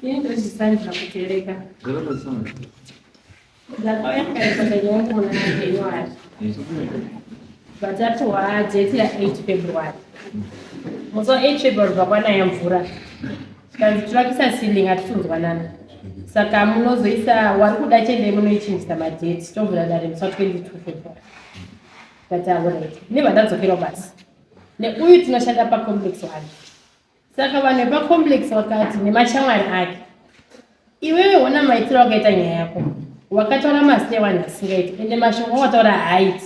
Ini ndozvisandira kutereka. Ndakauya ndikarekota nyaya yangu muna January. But atowa date ya 8 February. Musi wa 8 February pakwanaya mvura. Tikanzi tivakisa ceiling hatikunzwanana. Saka munozoisa wari kuda chende munoichinjisa madate tovhura dare musi wa 22 February. But alright. Nebva ndadzokerawo basi. Neuyu tinoshanda pacomplex one. Saka vanhu vepacomplex vakati nemashamwari ake, iwewe hona maitiro wakaita nyaya yako, wakataura mazita evanhu asingaiti, ende mashoko awataura haaiti.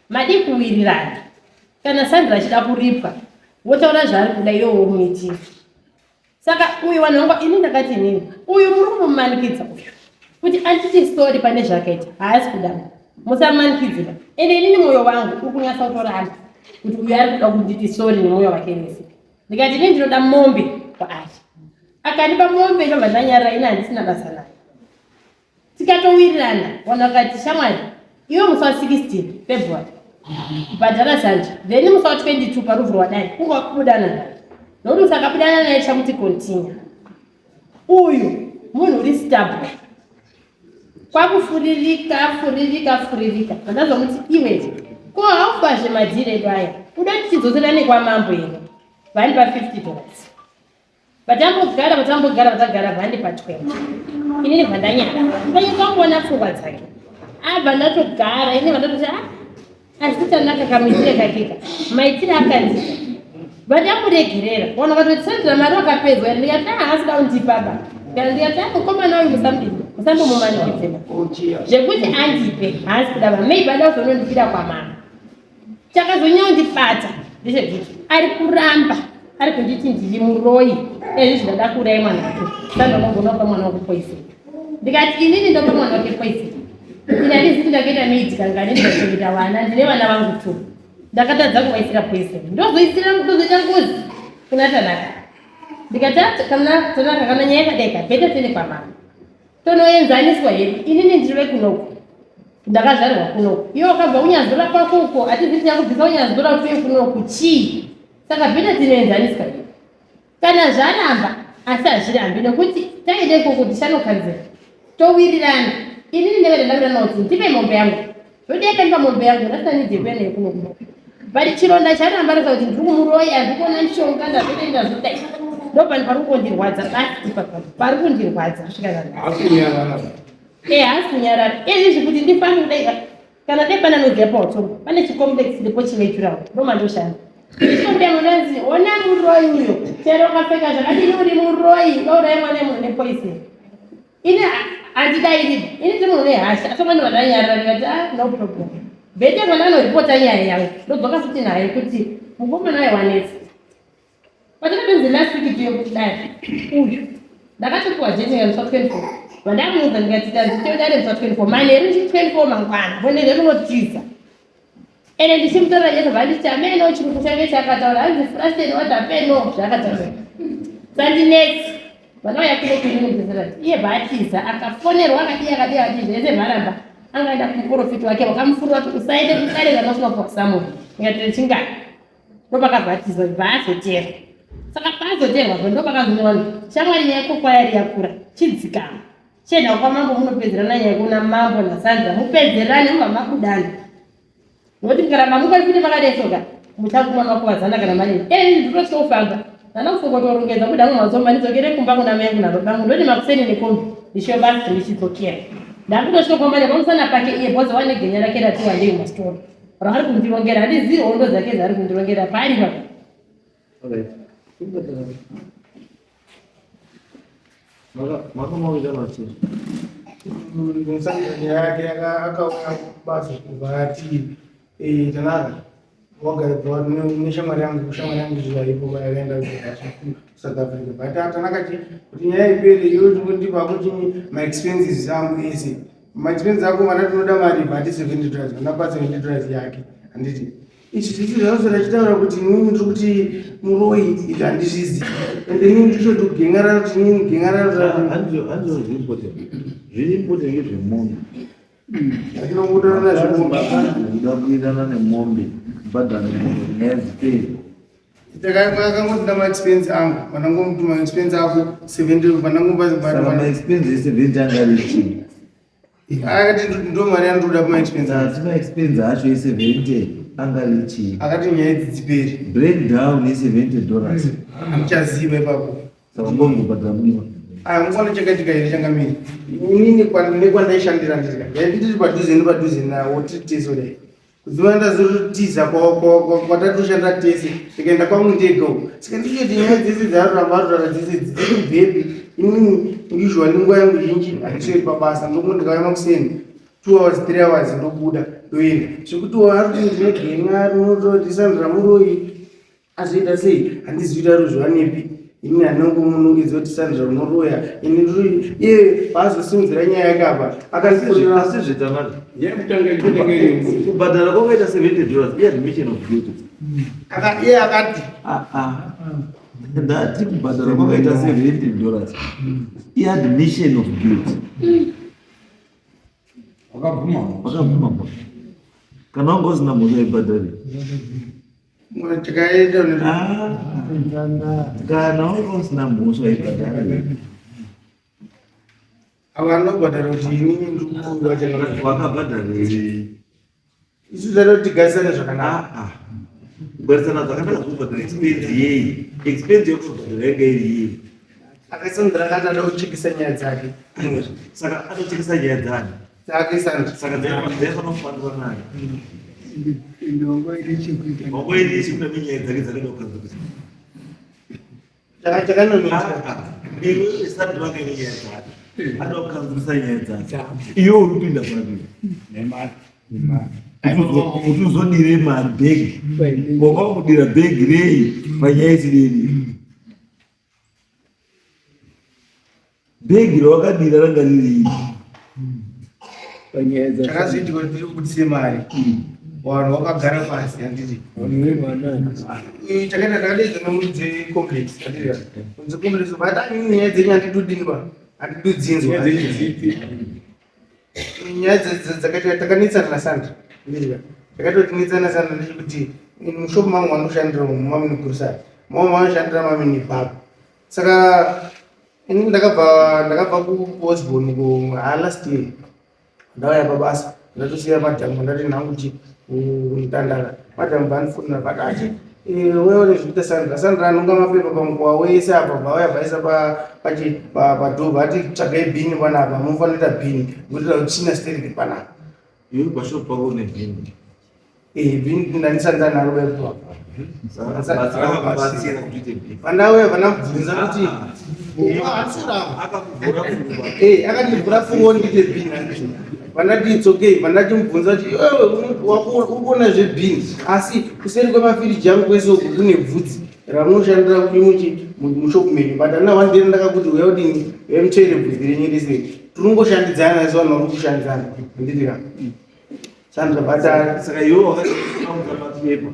Madii kuwirirana? Kana Sandra achida kuripwa, wotaura zvaari kuda iwewe womuitira. Saka uyu vanhu vangu, ini ndakati inini, uyu muri kumumanikidza uyu kuti anditi sorry pane zvaakaita, haasi kuda. Musamanikidzira. Ende inini mwoyo wangu uri kunyatsa kutoramba kuti uyu ari kuda kunditi sorry nemwoyo wake wese. Ndikati ini ndinoda mombe kwaari. Akandipa mombe ndobva ndanyarara ini handisina basa naye. Tikatowirirana vanhu vakati shamwari iwe musi wa 16 February bhadhara Sandra then musi wa 22 paruvhu rwadai kunga kubudana naye nokuti usakabudana naye chamuti continue. Uyu munhu uri stubborn kwakufuririka furirika furirika vandazomuti iwe ko haufazve madhiri edu aya uda tichidzoserane kwamambo here vandipa 50 dollars vatambogara vatambogara vatagara vandipa 20 inini bvandanyara ndanyatsa kuona pfungwa dzake abva ndatogara ini vandatoti ah Asi Tanaka kamuitire kakeka maitire akandiita vandamuregerera vanhu vakatotisandira mari vakapedzwa ndikati ah asida kundipa ba kana ndikati ah mukomana uyu musamudini musambomumanikidze zvekuti andipe haasi kuda ba maybe ada kuzonondipira kwamama chakazonyanya kundibata ndechekuti ari kuramba ari kunditi ndiri muroyi ezvi zvindada kuuraya mwana wake sandonogona kupa mwana wako poison ndikati inini ndopa mwana wake poison ini handizi kuti ndakaita maid kangani ndikachengeta vana ndine vana vangu two ndakatadza kuvaisira poison ndozoisira ndozoita ngozi kuna Tanaka ndikati kana Tanaka kana nyaya yakadai better tiende kwamama tonoenzaniswa hedu inini ndiri vekunoku ndakazvarwa kunoku iwe wakabva kunyazura kwako uko hatizi tichakubvisa kunyazura kuti uye kunoku chii saka better tinoenzaniswa hedu Kana zvaramba asi hazvirambi nokuti taenda ikoko tichanokanzera towirirana. Inini newe ndandawirirana kuti ndipe mombe yangu. Zvodii akandipa mombe yangu ndasina need yekuuya nayo kuno kumba. But chironda charamba rega kuti ndiri kumuroya ndiri kuona mishonga ndazodai ndazodai. Ndopani pari kungondirwadza basi ipapa pari kundirwadza kusvika nanhasi. Haasi kunyarara. Eh haasi kunyarara. Izvi kuti ndifambe kudai Kana dai pana anoziva pawatsongo pane chicomplex chiripo chine jurawo ndomandoshanda. Ndichitobuda munonzi ona muroyi uyo chero ukapfeka zvakadini uri muroyi unouraya mwana munhu nepoison. Ini handidairi ini ndiri munhu nehasha asi mwana vandanyarara ndikati ah no problem. Bete mwana anoripota nyaya yangu ndodzoka futi naye kuti mukomana waye wanetsa. Patakatonzi last week tiyo kuti dai uyu ndakatopiwa date ya musi wa 24 vandamuudza ndikati tanzi tiyo dare musi wa 24 manheru ndichi 24 mangwana bonere rinotiza ende ndichimutorera jesu vanditi ameno chirungu chake chakataura hanzi frustrated what hapeno zvakataura sandinetsi vanauya kuno kuinimudesera iye bvaatiza akafonerwa akadii akadii akadii zvese zvaramba angaenda kumuprofiti wake vakamufurira kuti usaende kudare randosina kupiwa samoni ndikati rechingani ndopakabva bvaazoterwa saka paazoterwa po ndopakazone vanhu shamwari yako kwayari yakura chidzikama chienda kwamambo munopedzerana nyaya kuna mambo nasandra mupedzerane mubva makudana nokuti mukaramba mukari kuti makadai soka muchaguma makuvadzana kana madini e ndinotya kufamba ndana kufunga kutorongedza kuda mumhatso mandidzokere kumba kuna mai angu nababa angu ndoti makuseni nekombi ndishiyo basi ndichidzokera ndakutosvika kwamane pamusana pake iye bhoza wane genya rake rati wandei mastori raari kundirongera handizivi hondo dzake dzaari kundirongera paari papa. Nyaya yake akauya kubasa kubva ati eh, Tanaka wagara neshamwari yangu shamwari yangu zvaipo yakaenda kuSouth Africa but Tanaka chi kuti nyaya ipere iwe tingondipa kuti maexpenses angu ese maexpenses ako mwana tinoda mari but 70 dollars vanapa 70 dollars yake handiti izvi zvese zvavasora achitaura kuti inini ndiri kuti muroyi izvi handizvizi ende inini ndiri kuti gengarara kuti inini gengarara handizo zviri important zviri important ngezvemombe atinongotaura zvemombe kuda kuendana nemombe kubhadhara nemombe nyaya dziperi. Takangoti maexpense angu vanangomuti maexpense ako 70 Saka maexpense e70 anga ari chii? Akati ndo mari yandoda pamaexpense. Ati maexpense acho e70 anga ari chii? Akati nyaya idzi dziperi. Breakdown ye$70. Handichaziva ipapo. Saka ngongobhadhara mudima. Aya mukuona chakaitika here changamiri? Inini nekwandaishandira ndiri ndaiti tiri padhuze nepadhuze nawo tiri tese kudai. Kudzimara ndazotiza kwatatoshandira tese ndikaenda kwangu ndega uko. Saka ndichiti nyaya dzese dzaaruramba arurara dzese idzi dziri kubvepi? Inini usually nguva yangu zhinji handisweri pabasa ndongo ndikauya makuseni 2 hours 3 hours ndobuda ndoenda. Zvekuti ari kuti ndinogen'a rinototisandira muroyi azoita sei handizivi kuti arozviwanepi ini handina kungomunongedza kuti Sandra unoroya ini ndiri iye paazosimudzira nyaya yake apa akasifonera. Asi zvetanaka kubhadhara kwakaita $70 iadmission of guilt. Iye akati Ah, ah. Ndati kubhadhara kwakaita $70 iadmission of guilt. Wakabvuma. Wakabvuma mhosva. Kana wanga usina mhosva ibhadhari. Tikaita Ah, kana wanga usina mhosva ibhadhari. Ava anobhadhara kuti inini ndikuwachanga. Wakabhadharei? Isu taida kuti tigarisane zvakanaka. Ah, ah. Kugarisana zvakanaka zvokubhadhara expense yei? Expense yekubhadhara yanga iri yei? Akasandra akati ada kuchekesa nyaya dzake. Saka atochekesa nyaya dzani? Dzake Sandra. Saka dzaifanira kufambwa naye. Ndongo iri chekuita. Wango iri chekuita nenyaya dzake dzakada kugadzirisa. Chakanonoka. Iwe Sandra wanga ine nyaya dzake. Ada kugadzirisa nyaya dzake. Iwe uri kupinda papi? Nemari. Kuti uzodire mari bhegi. Wanga wakudira bhegi rei panyaya isideri? Bhegi rawakadira ranga riri Panyaya dza Chakazoitika kuti tiri kubudise mari. Vanhu vakagara pasi handiti. Chakaita ndakadaidza nemudzi complex handiti. Mudzi complex but ani nyaya dzenyu handidudini ba. Handidudzinzwa. Nyaya dzakaita takanetsana naSandra. Handiti. Chakaita kuti tinetsane naSandra ndechekuti ini mushop mangu mandoshandira umu mamini grocery. Mama vanoshandira mamini baba. Saka ini ndakabva kuOsborne ku last year. Ndauya pabasa ndatosiya madhamu ndati nhangu kuti kundandara madhamu vandifonera vakati wewe nezvikuita Sandra. Sandra anonga mapepa pamukowa wese apa vauya vaisa padhoo vati tsvagai bhini panapa munofanira kuita bhini ngokuti tsvina stereki panapa. Iwe pashopu pako une bhini. Bhini ndandisandira naro bepa. Saka vakakubatsira kuti uite bhini. Vandauya vandabvunza kuti Akakuvhura pfungwa. Akandivhura pfungwa ndiite bhini. Vandati it's okay, vandachimubvunza kuti iwewe uri kuona zvebhini asi kuseri kwemafiriji angu kwese uku kune bvudzi ramunoshandira kuti muchi mushopu menyu but andina one day ndakakuti uya udini uya mutsvaire bvudzi renyu rese tirongoshandidzana isu vanhu vari kushandidzana handiti ka Sandra bata. Saka iwe wakati mapepa.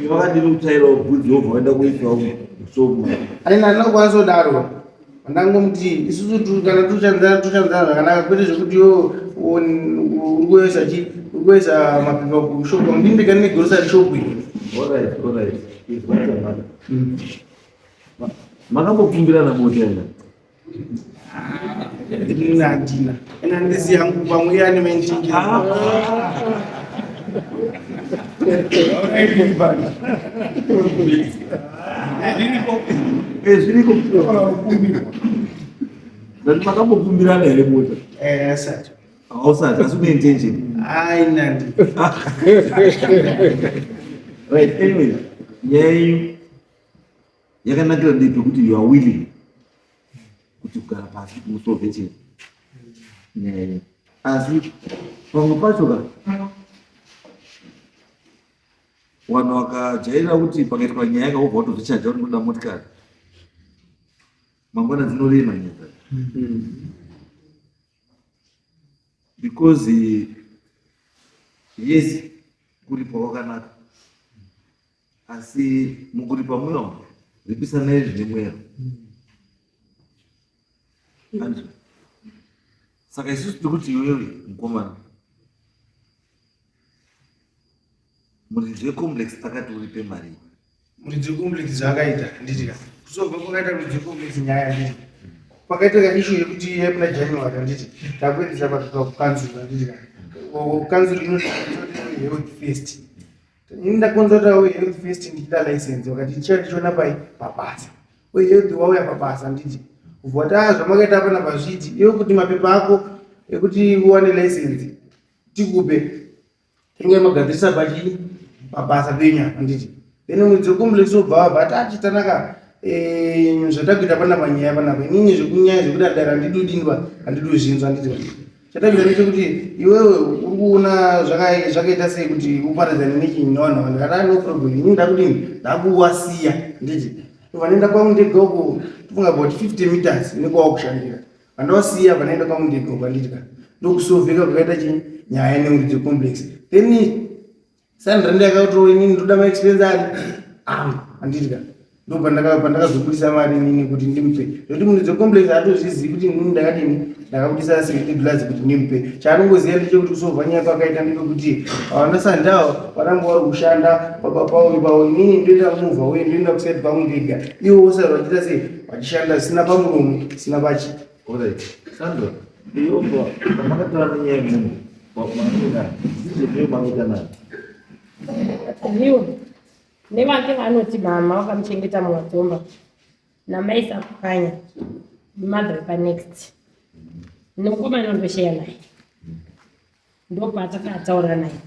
Iwe wakadini kutsvairawo bvudzi wobva waenda kuisawo mushopu. Aina handina kukwanisa kudaro ndangomuti isusu kana toshandidzana toshandidzana zvakanaka kwete zvekuti iwe uri kuisa chi uri kuisa mapepa kushopu ndini ndega ndine grocery shop iyi. Alright, alright. Izwa chamaka. Makambokumbirana mota here? Inini handina ina ndisi yangu pamwe iye ane maintingi. Zviriko. Ndati makambokumbirana here mota? Asati. Hausati, asi une intention. Aina ndi. Right, anyway, nyaya yenyu yakanakira dei pekuti you are willing kuti kugara pasi kuti musolve chii nyaya yenyu. Asi pamwe pacho ka vanhu vakajairira kuti pakaitwa nyaya kaubva watozvichaja kuti unoda motikari mangwana dzinorema nyaya dzacho. Because yes, kuripa kwakanaka asi mukuripa mweya ripisanai zvine mweya. Andrew. Saka isusu tiri kuti iwewe mukomana muridzi wecomplex akati uripe mari. Muridzi wecomplex zvaakaita handiti ka kuzobva kwakaita muridzi wecomplex nyaya handiti pakaita ka issue yekuti yemuna January handiti takuendesa papepa kukanzuru handiti ka kanzuru inoti health first ini ndakonza kuti auye health first ndichida license vakati ndichauya ndichiona pai pabasa uye health wauya pabasa handiti ubva wati a zvamakaita apana pazviti iwe kuti mapepa ako ekuti uwane license tikupe Tinge magadzirisa pachii pabasa penyu apa handiti then mwedzi wecomplex wobva wabva ati achitanaka eh, zvatakuita panapa nyaya panapa inini zvekunyaya zvekudadara handidi udini pa handidi uzvinzwa handiti chatakuita ndechekuti iwewe uri kuona zvakaita sei kuti uparadzane nechinyi nevanhu ava ndikati ah, no problem inini ndakudini ndakuwasiya handiti vanoenda kwangu ndega uko tofunga about 50 meters nekwawakushandira Pandawasiya panaenda kwamundega uko handiti ka ndokusovheka kwakaita chii nyaya nemuridzi complex then Sandra ndiye akatoa inini ndoda maexpense ari angu handiti ka ndopandakazobudisa mari inini kuti ndimupe zvekuti muridzi wecomplex haatozvizivi kuti inini ndakadini ndakabudisa 70 dollars kuti ndimupe chaanongoziva ndechekuti kusovha nyaya kwakaita ndepekuti vana Sandra varamba vari kushanda paba pavo ipapo inini ndoita muvha uye ndoenda kusaidi kwangu ndega ivo vosara vachiita sei vachishanda zvisina pamuromo zvisina pachi Alright. Sandra, iyoba pamakatora nenyaya yemunhu maanoita ndizvo maanoita nayo. Iwo nevange vanoti mama vakamuchengeta muwadzomba namai Sakupanya mother wepanext nemukomana wandosheya naye ndopatakataura naye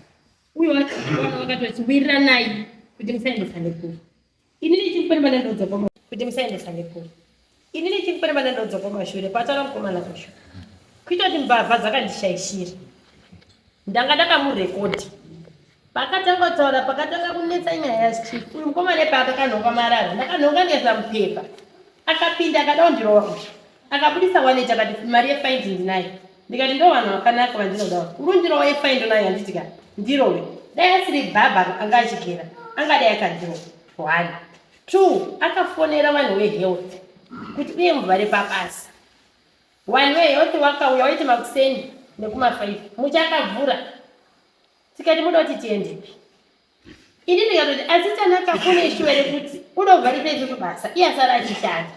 uyo wacho vakatoti wiriranai kuti musaendesane kure ini ndichiri pane ndodzoka kuti musaendesane kure ini ndichiri pane ndodzoka kumashure pataura mukomana uyu kuita kuti mbavha dzakandishaishira ndanga ndakamurekodhi pakatanga kutaura pakatanga kunetsa nyaya yachief uyu mukomana ipapa akanhonga marara ndakanhonga ndikaisa mupepa akapinda akada kundirova uyu akabudisa wallet akati mari yefaindi ndinayo ndikati ndo vanhu vakanaka vandinoda uri undirova yefaindi unayo handiti ka ndirove dai asiri bhabha anga achigera angadai akandirova one two akafonera vanhu vehealth kuti uye muvhare pabasa vanhu vehealth wakauya waiti makuseni nekuma five muchakavhura tikati muda kuti tiendepi ini ndikatoti asi tanaka kune shuwa rekuti uda kuvharisa isusu basa iye asara achishanda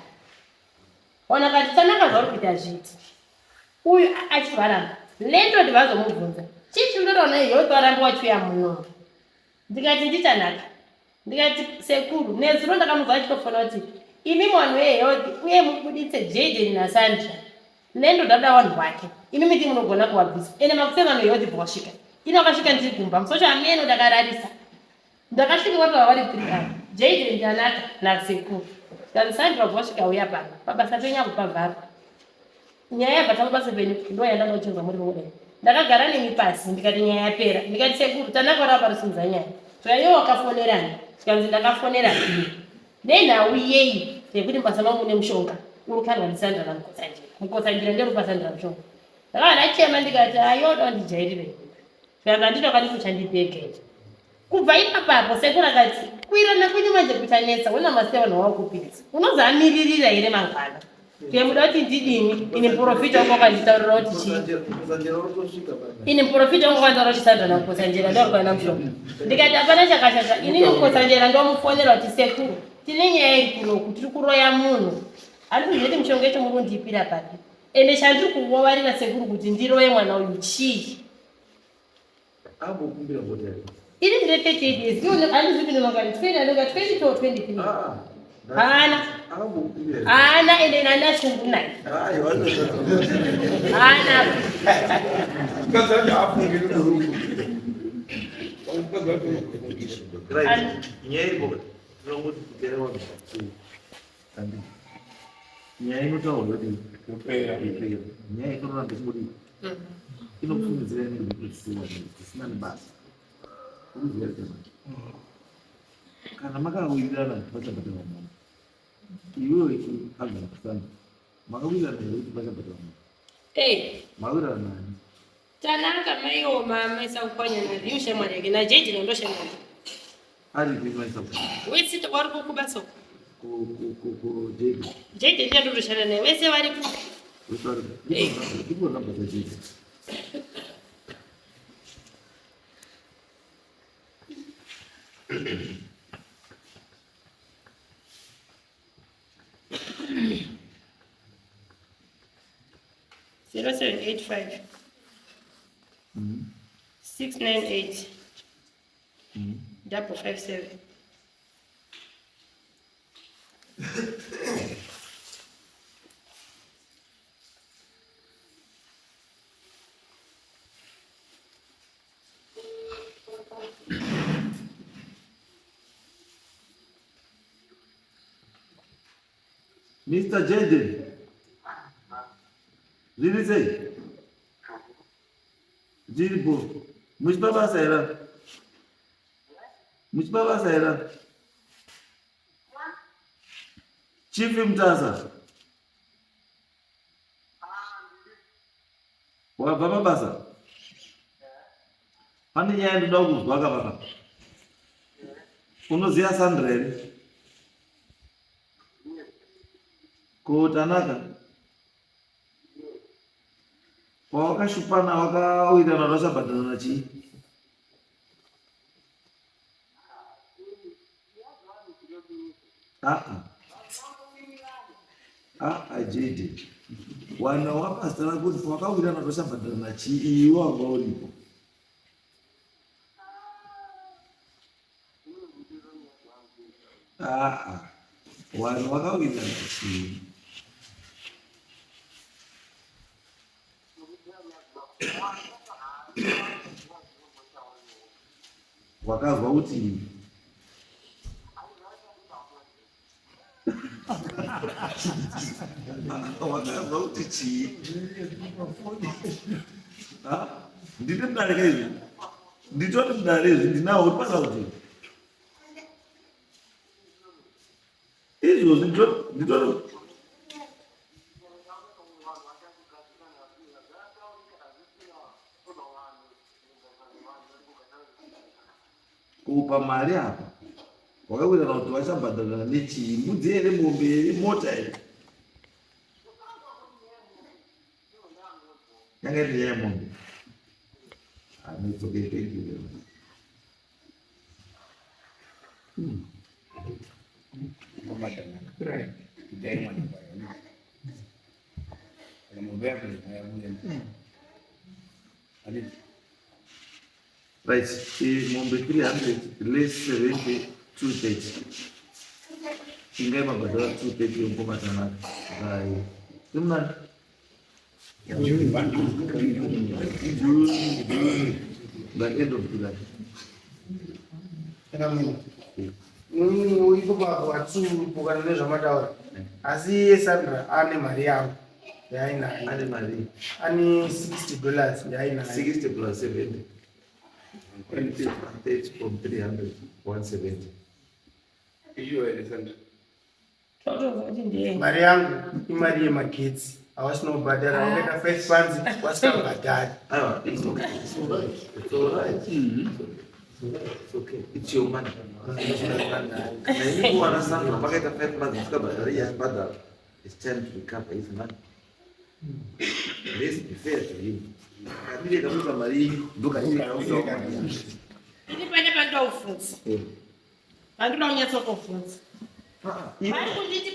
ona kati tanaka zvauri kuita zviti uyu achivaramba landlord vazomubvunza chii chinotoona iyoyo varamba wachiuya muno ndikati nditanaka ndikati sekuru nezuro ndakamubva achitofona kuti imi mwanhu wehealth uye mubuditse jaden nasandra landlord ada wanhu wake imi miti munogona kuwabvisa ende makuseni vanhu vehealth bvawasvika ini wakasvika ndiri kumba musocho ameno ndakararisa ndakasvika vatova vari three ava jaden ndanaka nasekuru zvikanzi sandra bva wasvika uya pano pabasa penyu apo pavharwa nyaya yabva pabasa penyu ndo yandanga uchinzwa muri mudai ndakagara nemi pasi ndikati nyaya yapera ndikati sekuru tanaka rava parisimudza nyaya zvaiyo wakafonerani zvikanzi ndakafonera ini nenhau yei yekuti mubasa mangu mune mushonga uri kukandwa ndisandra namukotsanjira mukotsanjira nderupa sandra mushonga ndakava ndachema ndikati ayoda ndijairire zvikanzi handiti wakati uchandibhegeja kubva ipapapo sekuru akati kuirana kwenyu manje kuchanetsa una masiya vanhu wawakupinza unozamiririra here mangwana kemuda kuti ndidini ini muprofita wangu wakanditaurira kuti chii ini muprofita wangu wakanditaurira kuti sandra namukotsanjera ndorikwana mushonga ndikati hapana chakashata inini mukotsanjera ndomufonera kuti sekuru tine nyaya iri kunoku tiri kuroya munhu handisi kuziva kuti mushonga yacho muri kundipira papi ende chandiri kuvavarira sekuru kuti ndiroye mwana uyu chii Ambokumbira vhota here? Ini ndine 38 years. Iwe handizivi kuti ndinongani 20 anonga 22 or 23. Ah. Haana. Ambokumbira. here? Haana ende nana shungu naye. Aiwa. Haana. Mukadzi wacho haafungi rudo Mukadzi wacho Right. Nyaya iripo. Tinongoti kupera wanhu. Handiti. Nyaya inotaurwa yodii? kupera. Ipera. Nyaya inoramba ichingodi inokufungidzira inenge kusiwa zvisina nebasa. Unoziva here manje? Kana makawirirana kuti pachabhadharwa munhu, iwewe husband kusana, makawirirana here kuti pachabhadharwa munhu? Eh, Makawirirana nani? Tanaka maiwo mama isakukwanya na Rio shamwari yake na Jeje ndo shamwari. Ari kupi mai Sakukwanya? Wese vari kukubasa uko. Ku Jeje. Jeje ndiye ndotoshanda naye. Wese vari ku. Wese vari ku. Ndipo namba dza Jeje. 0785 698 557. Mr. Jaden, zviri sei? Zviripo. Muchipa basa here? Muchipa basa here? Chief Mutasa. Wabva pabasa? Pane nyaya ndoda kuzwa ka baba. Unoziva Sandra here? Ko Tanaka? Pawakashupana wakawirirana kuti vachabhadharana chii? Aa. Aa JJ. Wana wapastor kuti pawakawirirana kuti vachabhadharana chii iwe wanga uripo. Aa. Vanhu vakawirirana chii? Wakazwa kuti wakazwa kuti chii? Ha? Ndine mudare ka izvi? Nditori mudare izvi ndinawo uri pasa kuti izvozvi nditori kupa mari apa wakawirirana kuti vachabhadharana nechii? Mbudzi here, mombe here, mota here? Yanga iri nyaya yemombe. Ah, no, it's okay. Thank you very much. Right, mombe 300 less 70 230. Ingai mabhadhara 230 yomukoma Tanaka. Vai. Simnani? June, June, by end of July. Iko watsupukana nezvamataura asi iye Sandra ane mari yangu yaainayo. Ane mari. Ane $60 yaainayo. 60 plus 70. 30 from 300, 170. Iyo here Sandra? Totozwa kuti ndiyei. Mari yangu imari yemagetsi awasina kubhadhara, wakaita 5 months wasikabhadhari. Ah, it's okay. It's all right. It's all right. It's all right. It's okay. It's your money. Na ini kuwana Sandra pakaita 5 months musikabhadhara iye achibhadhara. It's time to recover his money. Let's be fair to him. Kabile kamupa mari iyi ndokadire kamupa mari yake. Ini pane pandoda kubvunza. Pandoda kunyatsokubvunza. Ah, Vari kunditi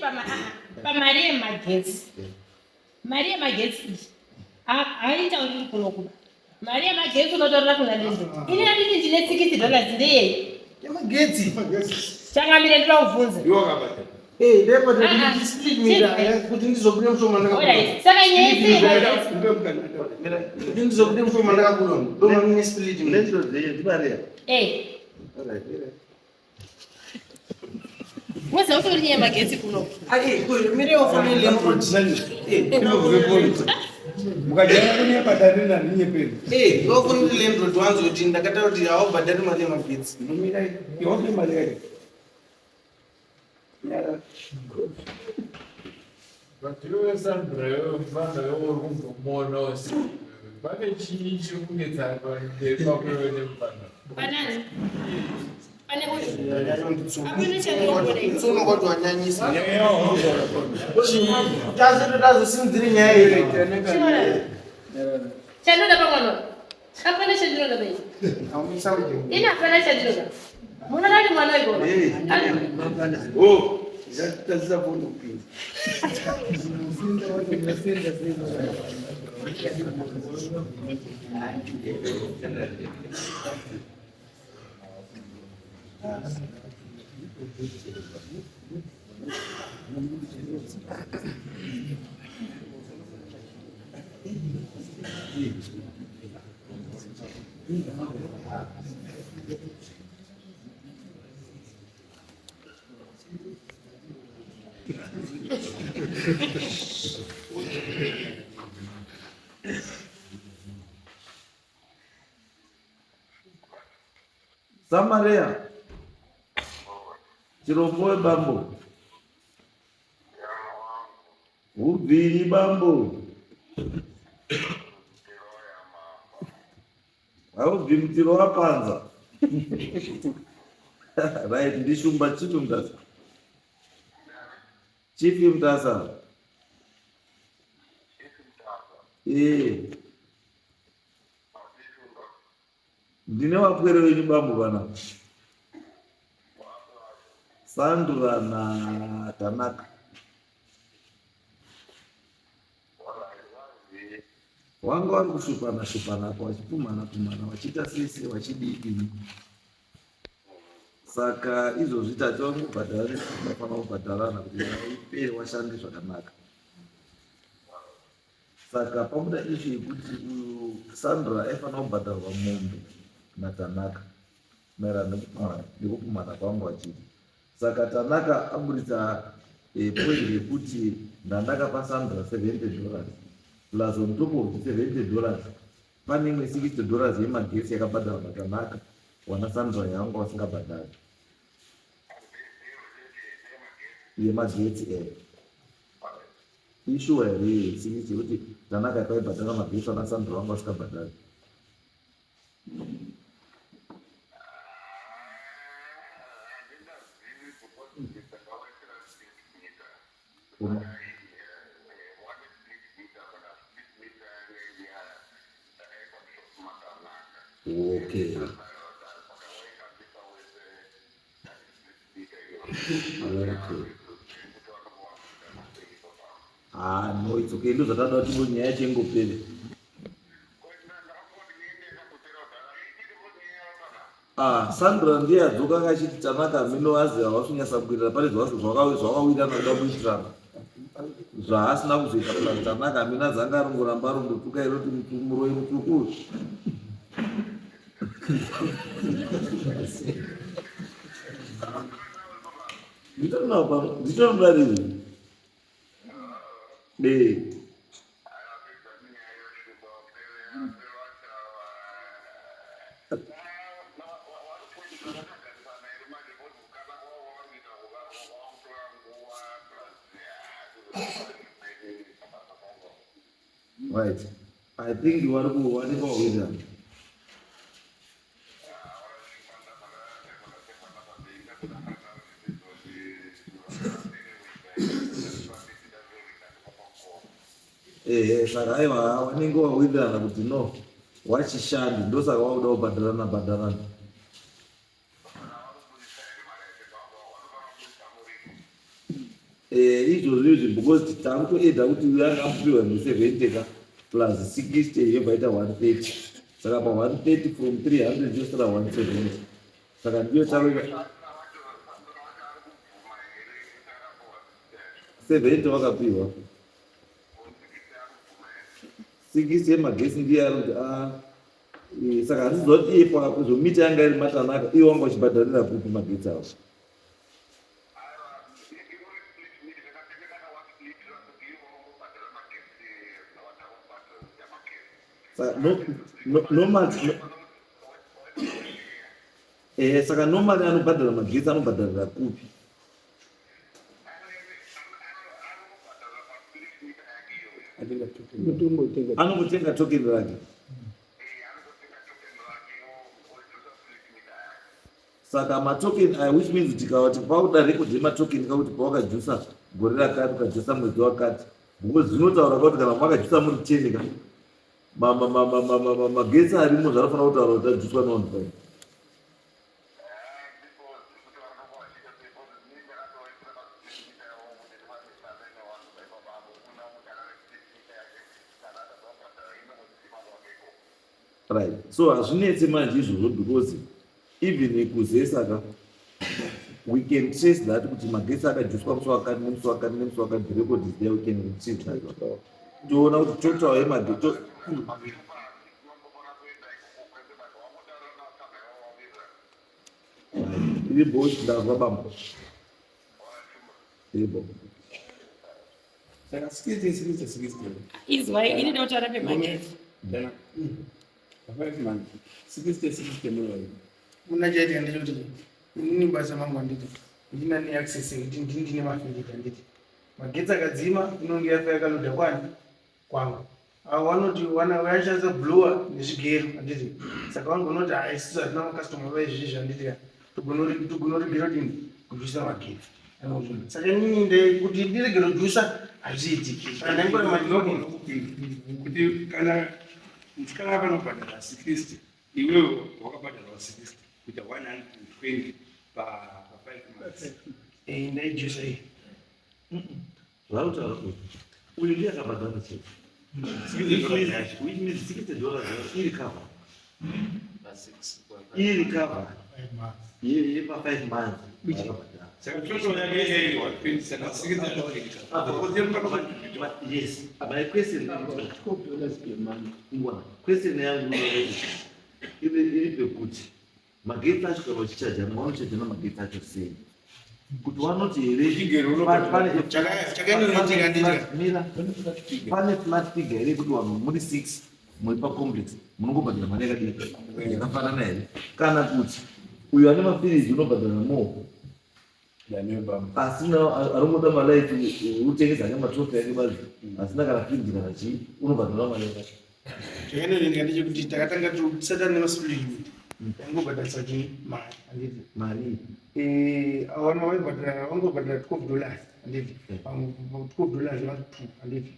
pamari yemagetsi. Mari yemagetsi iyi haitauriri kuno kuba. Mari yemagetsi unotaurira kuna Lindo. Ini handiti ndine $60 ndeyei? Yemagetsi. Changamire, ndoda kubvunza. Iwe wakabhadhara. Ah, ah. Split meter kuti ndizobude mushoma ndakabuda. Alright. Saka nyaya yese yemagetsi. Mpe mukana ataure. Kuti ndizobude mushoma ndakabuda ndoma mine split meter. Landlord yenyu ndimari yake. All right, all right. Woziva kuti uri nyaya yemagetsi kuno. Mire landlord. Mukajaya kunyepa dare narinyeperi. Ndofonere landlord wanzi kuti ndakataura kuti haubhadhari mari yemagetsi. Nomira yoke mari yake. But iwe Sandra, iwe mufana iwe uri kumbomuonawo pane chii chiri kunetsa pamberi pako iwe nemufana? Panani? Pane uyu. Hapana chandinoona ini. Tsono kwati wanyanyisa. Tazosimudzire nyaya iyi. Chinoona. Chandinoda pamwana. Hapana chandinoda pai. Haumisa kuti. Ini hapana chandinoda. Munoda kuti mwana wegona. Hey. Ari- Oh. Ndichatadzisa foni kupinza. Samaria chirombo webambo hubviri bambo haubvi mutiro wapanza right ndishumba chipi mutasa chipi mutasa ee ndine vapwere venyu bambo vana Sandra naTanaka wanga vari kushupana shupana apo vachipumhana pumhana vachiita sei sei vachidii dii saka izvozvi tati vangobhadhara nefanira kubhadharana kuti nyaya ipere washande zvakanaka Saka pabuda issue yekuti uyu Sandra aifanira kubhadharwa mombe naTanaka maererano nekupumhana kwangu achiita. Saka Tanaka aburitsa eh, point yekuti ndandakapa Sandra 70 dollars plus on top of the 70 dollars pane imwe 60 dollars yemagetsi yakabhadharwa naTanaka wana Sandra yavanga vasingabhadhari yemagetsi eh. Ishuwa here iyi signature yekuti Tanaka paibhadhara magetsi ana Sandra vanga vasikabhadhari? Okay. Okay. Ah, no, it's okay. Ndozvatada kuti ngo nyaya yacho ingopere. Ah, Sandra ndiye adzoka anga achiti Tanaka mino azi havasi kunyatsa kuwirirana pane zvavakawirirana kuda kuitirana zvaasina kuzoita plus Tanaka mino azi anga arongoramba arongotuka iro kuti muroyi mutsvuku nditorinoda rii dee Right. I think vari kuwanikwa wakuitirana. Ehe, saka aiwa wanenge wawirirana kuti no wachishandi ndosaka wakuda kubhadharana bhadharana. Eh, izvozvo izvi because takutoeda kuti uyo anga apiwa ne70 ka plus 60 yobva ita 130 saka pa 130 from 300 yosara 170 saka ndiyo taro 70 wakapiwa 60 yemagesi ndiye ari kuti ah, eh, saka handiziva kuti iye pakuzomita yanga iri matanaka iye wanga uchibhadharira kupi magetsi awo. Saka no, no, normal, no, eh, saka normally anobhadhara magetsi anobhadharira kupi? Anongotenga token rake. Saka matoken aya which means tikavati pauda record yematoken kakuti pawakajusa gore rakati ukajusa mwedzi wakati because zvinotaura kuti kana makajusa muri ten ka magetsi arimo zvanofanira kutaura kuti ajuswa nevanhu five. Right, so hazvinetse manje izvozvo because even kuZESA ka, we can trace that kuti magetsi akajuswa musi wakati nemusi wakati nemusi wakati. The record is there, we can retrieve that one. Toona kuti total yemagetsi. Iri bo, ndazwa bambo, iri bo. Saka 60, 60, 60. Izwai, ini ndotaura pemagetsi. Dana. 5 months. 60, 60 million. Muna chaitika ndechekuti inini basa mangu handiti ndina neaccess yekuti ndini ndine mafiriji, handiti? Magetsi akadzima, inonge yafa yakalodha kwani kwangu. Avo vanoti vaishandisa blower nezvigero, handiti? Saka vangonoti, "Ha, isusu hatina macustomer vaizvizvi," handiti ka? Togonoregera kudini kujusa magetsi. Saka inini kuti ndiregere kujusa hazviitiki. Saka ndaingora madinogona Kuti kana musikana akanobhadhara 60, iwewe wakabhadharwa 60, kuita 120 pa 5 months. Ndaijusa iyi. Zvautaura kuti uyu ndiye akabhadhara chete, which means $60 iri cover, iri cover yepa 5 months akabhadhara. Saka total yake iri 120, saka 60 anokuita. Yes, my question, ngona question yangu iri pekuti magetsi acho kana uchichajana, vanochajana magetsi acho sei? Kuti vanoti here Chigero unobhadhara. Chakanoitika ndechika Mira, pane flat figure here kuti vanhu muri six muri pacomplex munongobhadhara mari yakadii, yakafanana here, kana kuti uyo ane mafiriji unobhadhara more, asina, aringoda malights, utengesa ake matrofi ake badzi, asina kana firiji kana chii, unobhadhara mari yakati? Chakanoitika ndechekuti takatanga tisati nemasplit unit, taingobhadharisa chii, mari, handiti? Mari. Avana vaibhadhara, vangobhadhara $12, handiti? $12 vari two, handiti?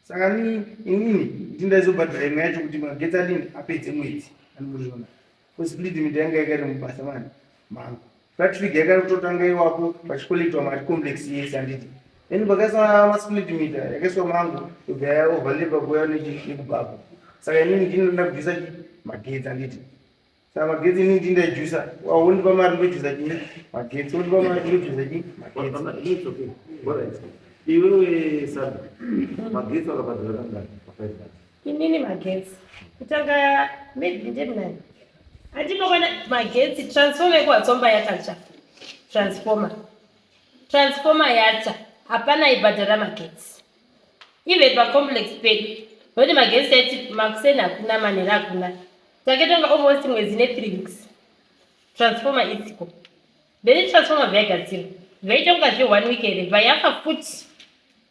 Saka ni inini ndindaizobhadhara imwe yacho kuti magetsi adini, apedze mwedzi, andimuzviona? Split meter yanga yakari mubasa mani mangu. Flat figure yakatotanga iwapo pachikolektwa mari complex yese, handiti? Then pakaiswa masplit meter, yakaiswa mangu, yobva yaoverlapa kuuya nekubhabha. Saka inini ndinoda kujusa chi magetsi, handiti? Saka magetsi inini ndindaijusa, wondipa mari ndojusa chii magetsi, wondipa mari ndojusa chii magetsi. It's okay. Alright. Iwewe Sandra, magetsi wakabhadhara kangani pa5 months? Inini magetsi kutanga maybe ndemunani, handinokwana magetsi. Transformer yekuwatsomba yakatsva, transformer yatsva, hapana ibhadhara magetsi even pacomplex pedu, nokuti magetsi taiti makuseni hakuna, manhero hakuna. Takatonga almost mwedzi ne3 weeks transformer isiko. Then transformer bva yagadzirwa, bvaitonga zve one week here, bva yafa futi,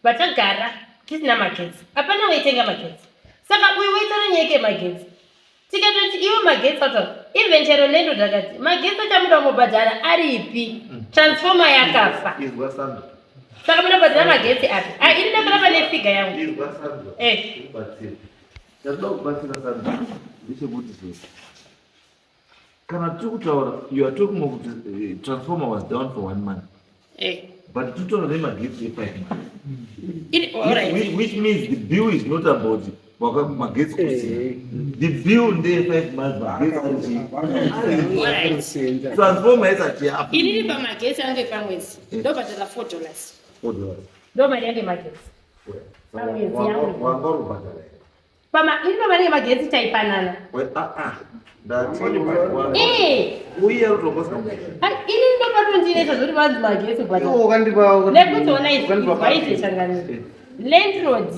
vatagara tisina magetsi, hapana waitenga magetsi. Saka uyu waitaura nyaya yemagetsi, tikatoti iwo magetsi acho, even chero landlord akati magetsi achamuda kumubhadhara aripi, transformer yakafa. Izwa Sandra. Saka munobhadhara magetsi api? Ah, ini ndakara pane figure yangu. Izwa Sandra. Kubatsira. Chatoda kubatsira Sandra ndechekuti zvese. Kana tiri kutaura, you are talking of the transformer was down for one month. But tutaura nemagetsi e5 months. Alright. Which means the bill is not about magetsi kusina. The bill ndeye 5 months, magetsi ari chii? Alright. Transformer isati yafa. Inini pamagetsi ange pamwedzi ndobhadhara $4. $4. Ndo mari yange magetsi. Pamwedzi yangu. Wanga uri kubhadhara here? Pama ini pamari yemagetsi taipanana. Ah, ah. Ndati uye rutokosa. Ai, ini ndopatondireta zvoti vanzi magetsi kubhadhara. Iwo wakandipa Nekuti ona izvi, changaniro, landlord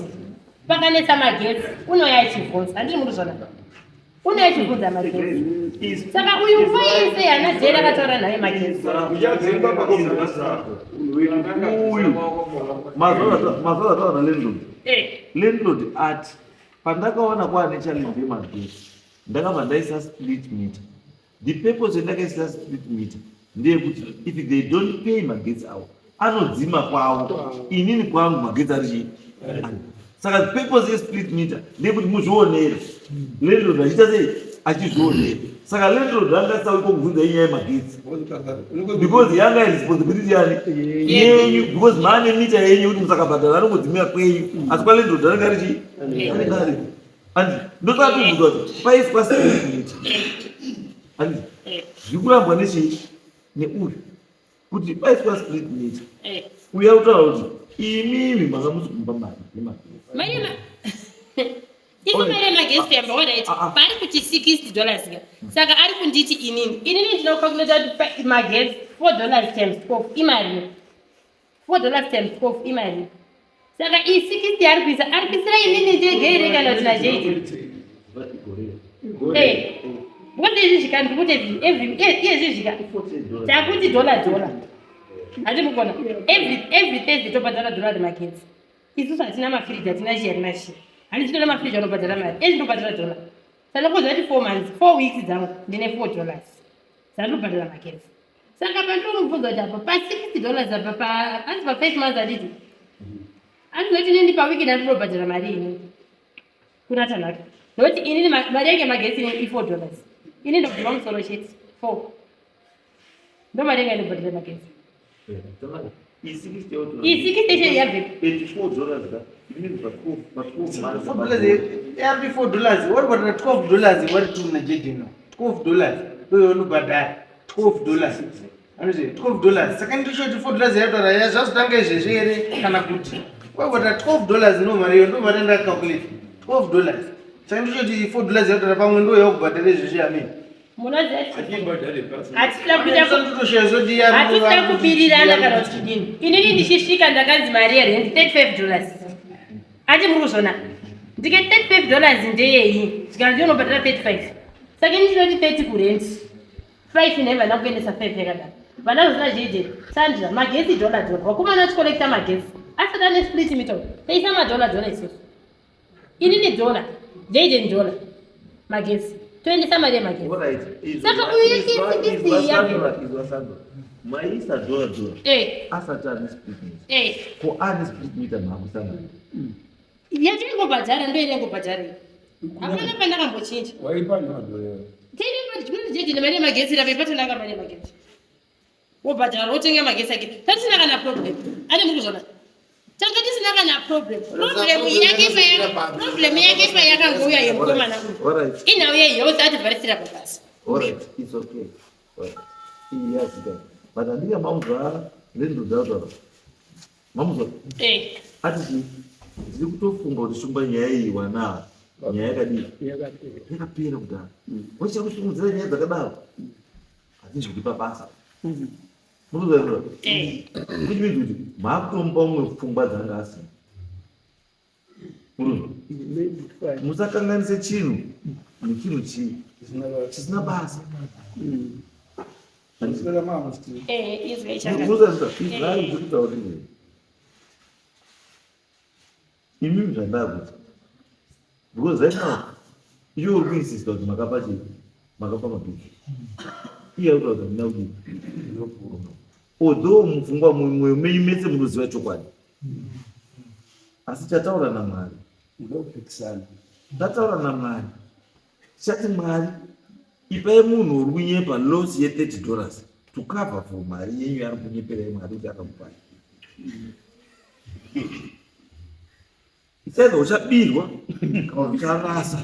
pakanetsa magetsi unouya achibvunza, handiri muri zvona, unouya achibvunza magetsi. Saka uyu nguva yese hana jeri akataura naye magetsi. Uyu mazuva ataura nalandlord, landlord ati pandakaona kwaane challenge yemagetsi, ndakabva ndaisa split meter. The purpose yandakaisa split meter ndeyekuti if they don't pay, magetsi avo anodzima kwavo, inini kwangu magetsi ari chii. Saka the purpose yesplit meter ndeyekuti muzvionere. Landlord achiita sei? Achizvionera. Saka landlord anga asauyi kubvunza inyaya yemagetsi because yanga iresponsibility yani yenyu, because maane mita yenyu kuti musakabhadhara anongodzimira kwenyu, asi kwalandlord anenge ari chii? Anenge aripo. Andi ndosaka tobvunza kuti paiswa split meter. Andi zviri kurambwa nechii neuyu kuti paiswa split meter. Uyu ari kutaura kuti imimi manga musi kumupa mari yemagetsi. Mari yema Iko mari yemagetsi yamba alright. Ah, ah. Paari kuti 60 dollars ka. Saka ari kunditi inini. Inini ndinocalculate kuti magetsi 4 dollars times 12 imari. 4 dollars times 12 imari. Saka iyi 60 yaari kuisa ari kuisira inini ndege here kana kuti naJJ? Eh. Because izvi zvika ndikuti every izvi zvika takuti dollar dollar. Handi mukona every Thursday tobhadhara dollar remagetsi. Isusu hatina mafiriji hatina chii hatina chii. Handi tinoda mafiriji anobhadhara mari. Ezvi ndobhadhara dollar. Saka ndinokuudza kuti 4 months 4 weeks dzangu ndine 4 dollars. Dzandinobhadhara magetsi. Saka pandinomubvunza kuti apa pa 60 dollars apa pa anzi pa 5 months handiti andinoti inini pawiki ndandinobhadhara mari ini kuna Tanaka nokuti inini mari yangu yemagetsi ini i 4 dollars ini ndobvuma musoro chete 4 ndo mari yangu yandobhadhara magetsi i 60 chete yabvepi 84 dollars ka it means pa 12 pa 12 months 4 dollars every 4 dollars waribhadhara 12 dollars wari tu najedino 12 dollars ndoyaunobhadhara 12 dollars anozve 12 dollars saka ndichoti 4 dollars yataura ya zvazotanga izvezvi here kana kuti waibhadhara 12 dollars ndo mari iyo ndo mari yandakacalculate 12 dollars saka ndichoti 4 dollars yataura pamwe ndo yaukubhadhara izvezvi amene munoziva Achibhadhare pasi. hatisida kuita hatisi hatisida kubirirana kana kuti kudini inini ndichisvika ndakanzi mari yerent 35 dollars ati muri kuzvona ndike 35 dollars ndeyei zvikanzi unobhadhara 35 saka ini ndinoti 30 kurent 5 nhai vana kuendesa 5 yakadaro vana zvisina jeje sandra magetsi dollar dollar vakomana vachikolekta magetsi asati ane split meter taisa madollar dollar isusu inini dollar jaden dollar magetsi toendesa mari yemagetsi Alright. Saka uyu yechisi yabve. Izwa Sandra. Maisa dollar dollar. Eh, Asati ane split meter. eh. Ko ane split meter maakusangana. Yatiri ndo inengobhadhara iyi. Hapana pandakambochinja. Waipa nemadhora. Tiri mari yemagetsi rapa ipatanaka mari yemagetsi. Wobhadhara wotenga magetsi ake. Tatisina kana problem. Ane muri kuzvona. Tanga tisina kana problem. Problem yake pa problem yake pa yakangouya yemukomana uyu. Alright. Inhau yehealth ativharisira pabasa. Alright, it's okay. Alright. Iyi yazika. But andika mamuzwa lendodza Mamuzwa Eh. ati chii? Ndiri kutofunga kuti shumba nyaya iyi wana nyaya yakadii? Yakapera kudhara. Wachiri kusimudzira nyaya dzakadaro. Hatinzi kuipa basa. Munoziva Eh. Which means kuti maakutomupa umwe pfungwa dzanga asina. Munoziva? Musakanganise chinhu nechinhu chii chisina basa. Eh, izwe ichaka. Munoziva izvai zviri kutaura izvi. Imimi zvandakuti. Because right now iwe uri kuinsista kuti makapa chii? Makapa magetsi. Iye ari kutaura kuti handina kudii? Although mupfungwa mumwoyo menyu mese munoziva chokwadi. Asi chataura naMwari. Ndopikisana. Ndataura naMwari. Chati Mwari ipai munhu uri kunyepa loss ye 30 dollars to cover for mari yenyu yaari kunyeperai Mwari kuti akamupai. It's either uchabirwa kana kuti ucharasa.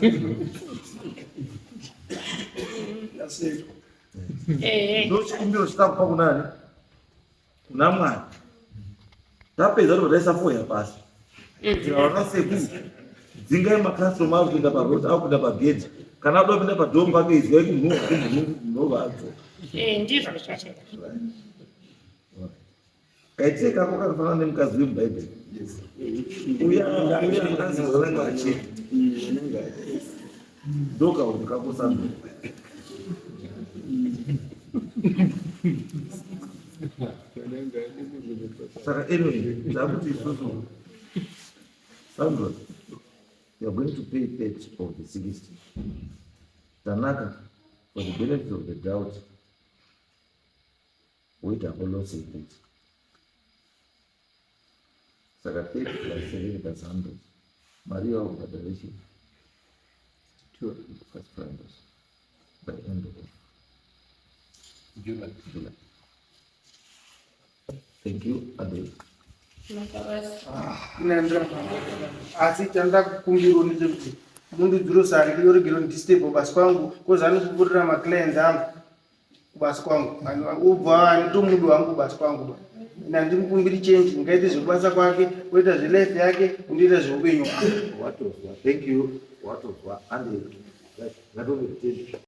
Eh. Ndochikumbiro chitakupa kunani? Kuna Mwari. Tapedza tobva taisa foya pasi. Tikaona sekuru dzingai makastoma akupinda paroad akupinda pagedhi kana akuda kupinda padhoo pake izwai kunhuhwa kunhuhwa adzoka. Eh, ndizvo zvacho. Kaitire kako kakafanana nemukadzi wemubhaibheri uya uya anzi anenge achena ndokaunhu kako sando saka anyway ndakuti isusu Sandra you are going to pay 30 of the 60 Tanaka for the benefit of the doubt woita hako loss ye30 saka 30 plus 7 plus 100 mari yaubhadhara chii plus 200 by end of July. July. Thank you, Ade. Makabasa. asi chandakukumbiro ndechekuti Mundidzurosari yoregera kundisturb basi kwangu kozi anopupurira maclients angu kubasa kwangu, ubva anitomudu wangu kubasa kwangu ba nandimukumbiri change, ndingaite zvekubasa kwake, oita zvelife yake, undiita zveupenyu hwangu. Watozwa, thank you, watozwa, and right, ngatove.